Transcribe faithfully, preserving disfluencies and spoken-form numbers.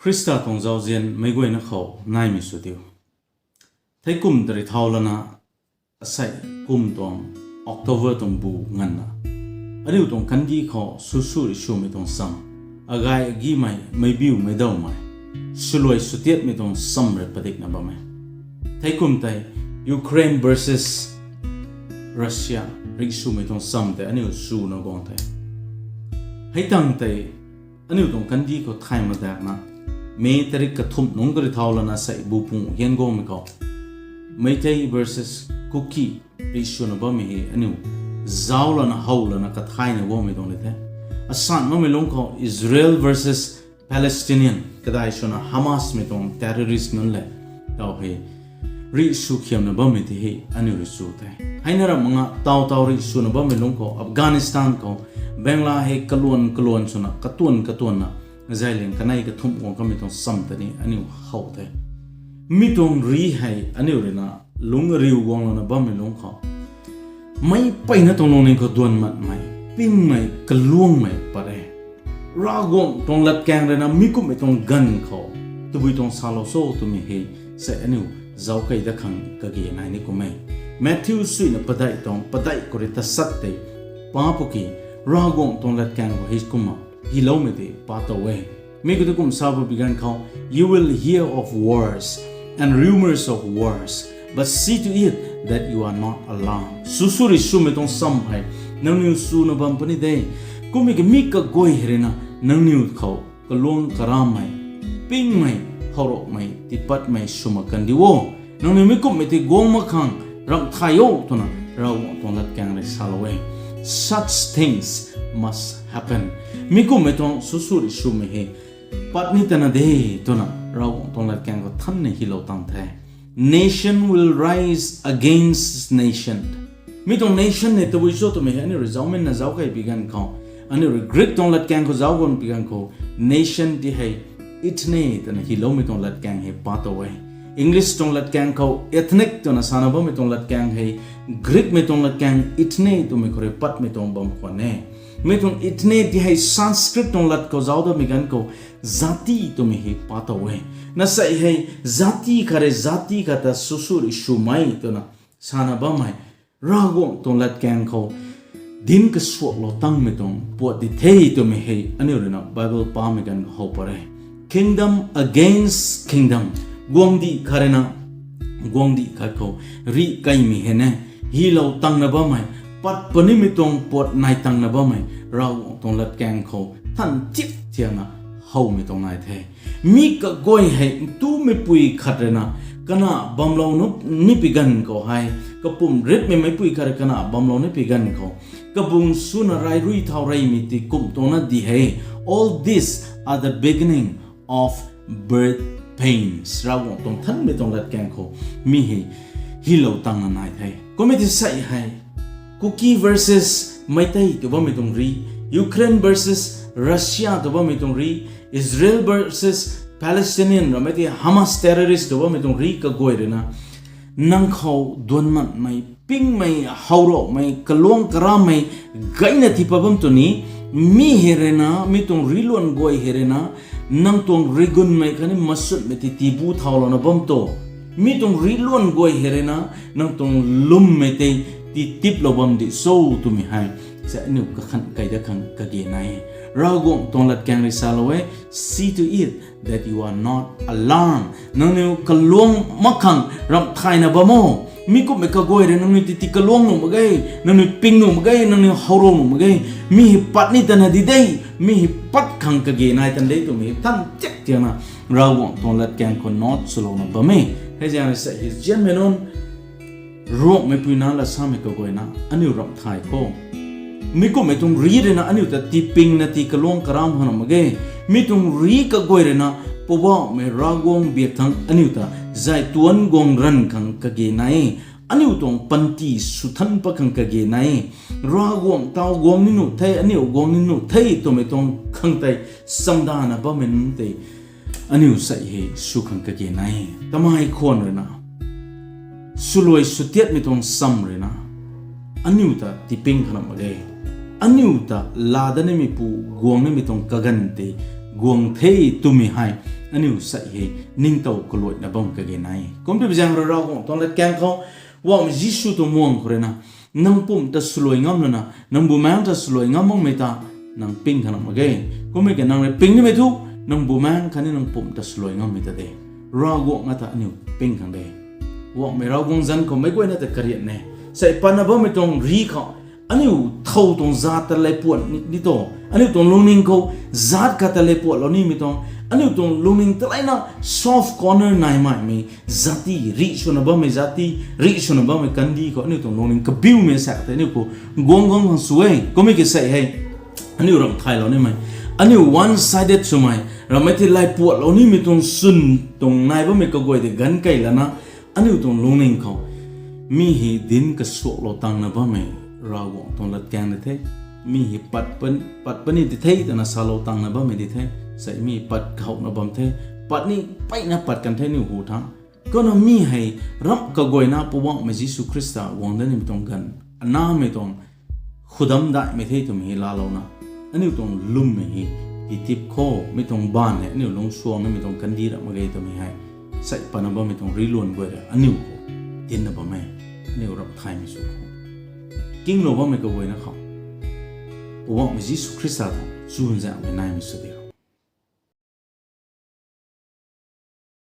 Khrista tuang zauzian meic guayna khou naimei sw diu. Thei kum tari thau lana, asei kum tuang October tuang bu nganvna, aniu tuang kandih khou susu rih swmei tuang cham, agay agimei, meic biu meic dawmei, swluai swtiatmei tuang cham rui padikna bam e. Thei kum tei Ukraine versus Russia rih swmei tuang cham tei aniu swna guang the. Hei tang tei aniu tuang kandih khou thay madakna, May tarik kathumh nungc kari thau lana sei bu pung hian guangmei khou, Meitei versus Kuki rih swna bammei hei aniu zauc lana how lana kathayna guangmei tuang ni the. Asan makmei lungc khou Israel versus Palestinian kadai swna Hamasmei tuang terrorist nunc le tau hei rih sw khiamna bammei ti hei aniu rui sw the. Heina ramh nga tau tau rih swna bammei lungc khou Afghanistan khou Bangla hei kaluan kaluan swna katuan katuanna zailing kanei kathumh guang kamei tuang cham ta ni aniu how the. Mi tuang rih hei aniu ruina lungc ariu guang lana bammei lungc khou meic peyna tuang lungning khou duan matmei, pingmei, kaluangmei pat e. Ravguangc tuang latkaeng ruina mi kumhmei tuang ganv khou tabui tuang salou cho twmei hei sei aniu zauc kei dat khang kage nai ni kum e. Matthew suina padeih tuang padeih khou rui tasat tei pa pwki, Ravguangc tuang latkaeng khou hei kumna hyloumei tei pa tow e. Mi khou tei kum sa pw bi ganv khou, You will hear of wars and rumors of wars, but see to it that you are not alarmed. Susu rih swmei tuang cham hei nangniw swna bam puni de. Kummei ki mi kaguay hei ruina nangniw khou kaluang karamei, pingmei, howrokmei, tiipatmei swna kan di o. Nangniw mi kumhmei tei guang mak khang ramh thay o twna Ravguangc tuang latkaeng rui salou e. Such things must happen. Mi kumhmei tuang susu rih swmei hei pat ni tana de twna Ravguangc tuang latkaeng khou thanna hylou tang the. Nation will rise against nation. Mi tuang nation hei tabui cho twmei hei aniu rui zaucmei na zauc kei bi ganv khou, aniu rui Greek tuang latkaeng khou zauc guang bi ganv khou, nation ti hei ethne twna hyloumei tuang latkaeng hei pa tow e. English tuang latkaeng khou ethnic twna sana bammei tuang latkaeng hei Greekmei tuang latkaeng ethne twmei khou rui patmei tuang bam khwan e. Mi tuang ethne ti hei Sanskrit tuang lat khou zauc datmei ganv khou jati twmei hei pa tow e. Na sei hei jati khat rui jati khat ta susu rih swmei twna sana bammei Ravguangc tuang latkaeng khou dinc kasuaklou tangmei tuang puat di the twmei hei aniu ruina Bible pamei ganv khou how pat e. Kingdom against kingdom, guangcdic khat ruina guangcdic khat khou rih keymei hei ne hylou tangna bammei, pat punimei tuang puat nai tangna bammei Ravguangc tuang latkaeng khou than thiak thiakna howmei tuang nai the. Mi kaguay hei ntumei pui khat ruina kana bamlou ni pi ganv khou hei, kapumc ritmei meicpui khat rui kana bamlou ni pi ganv khou, kabung swna rai rui thau reymei ti kum tuang na di hei. All these are the beginning of birth pains. Ravguangc tuang thanmei tuang latkaeng khou mi hei hylou tangna nai the. Kummei ti sei hei Kuki versus Meitei tw bammei tuang rih, Ukraine versus Russia tw bammei tuang rih, Israel versus Palestinian ramei ti Hamas terrorist tw bammei tuang rih kaguay ruina nang khou duan matmei, pingmei, howrokmei, kaluang karamei gayna tii pat bam tu ni, mi hei ruina mi tuang rih luan guay hei ruina nang tuang rigunmei khatni masutmei ti tiibu thaulouna bam tu. Mi tuang rih luan guay hei ruina nang tuang lwmmei tei tii tiplou bam di cho twmei hei sei aniu kakhanh kei dat khang kage nai e. Ravguangc tuang latkaeng rui salou e, see to it that you are not alarmed. Nangniw kaluang mak khang ramh thayna bam o. Mi kumhmei kaguay rui nangniw ti ti kaluang nuh mak ge, nangniw ping nuh mak ge, nangniw howrou nuh mak ge. Mi hei pat ni tana di de, mi hei pat khang kage nai tan de twmei hei than thiak thiakna Ravguangc tuang latkaeng khou note swlouna bam e. Hei zaeng rui sei hei zianmei nunc Ruangmei pui na lat samei kaguayna aniu ramh thay khou, mi kumhmei tuang rih ruina aniu ta tii pingna tii kaluang karam hana mak ge. Mi tuang rih kaguay ruina Poubauhmei Ravguangc biak thangc aniu ta zay tuanc guang ranv khang kage nai e. Aniu tuang panty swthan pat khang kage nai e. Ravguangc tau guang ni nuh the, aniu guang ni nuh the twmei tuang khang tei chamdana bammei nunc tei aniu sei hei sw khang kage nai e. Tamei khwan ruina swluai swtiatmei tuang cham ruina aniu ta tii ping khana mak ge. Aniu ta laa dat nimeipu guang nimei tuang kaganv tei guang the twmei hei Aniu sei hei ningtow kaluaina bam kage nai. Kum tei bizaeng rui Ravguangc tuang latkaeng khou, Poubauhmei Jisu tuang muang khou rui na, nang pumc ta swluai ngam lana, nang bumaengc ta swluai ngam makmei ta, nang ping khang mak ge. Kummei ke nang rui ping nimei thu, nang bumaengc khatni nang pumc ta swluai ngammei ta de. Ravguangc na ta aniu ping khang de. Poubauhmei Ravguangc zanc khou meic guayna ta karian e. Sei patna bammei tuang ri khou, aniu thow tuang zaat ta lay puat ni, ni to. Aniu tuang lungning khou zaat khat ta lay puatlou nimei tuang. Aniu tuang lungning ta layna soft corner nai maimei zati, rih swna bammei zati, rih swna bammei kandih khou aniu tuang lungning kabiumei sa tei aniu khou guang guang khang sw e. Kummei ke sei hei aniu ramh thaylou nimei, aniu one sided swmei, ramhmei tei lay puatlou nimei tuang swn tuang nai bammei kaguay tei ganv key lana, aniu tuang lungning khou mi hei dinc kasuaklou tangna bammei Ravguangc tuang latkaeng di the. Mi hei pat pan, pat puni di the twna salou tangna bammei di the. Sei mi pat kahouna bam the. Pat ni peyna pat kan the aniu hu tha. Kumna mi hei ramh kaguayna Poubauhmei Jisu Khrista guang dat nimei tuang ganv, anamei tuang khudam daihmei the twmei hei laalouna, aniu tuang lwmmei hei titip khou, mi tuang baanv hei aniu lungsuang nimei tuang kandih ramh mak ge twmei hei, sei patna bammei tuang riluan guay rui aniu khou dincna bam e. Aniu ramh thaymei sw khou, kinglou bammei kaguayna khou, Poubauhmei Jisu Khrista tuang chuzaenghmei naimei sw diu.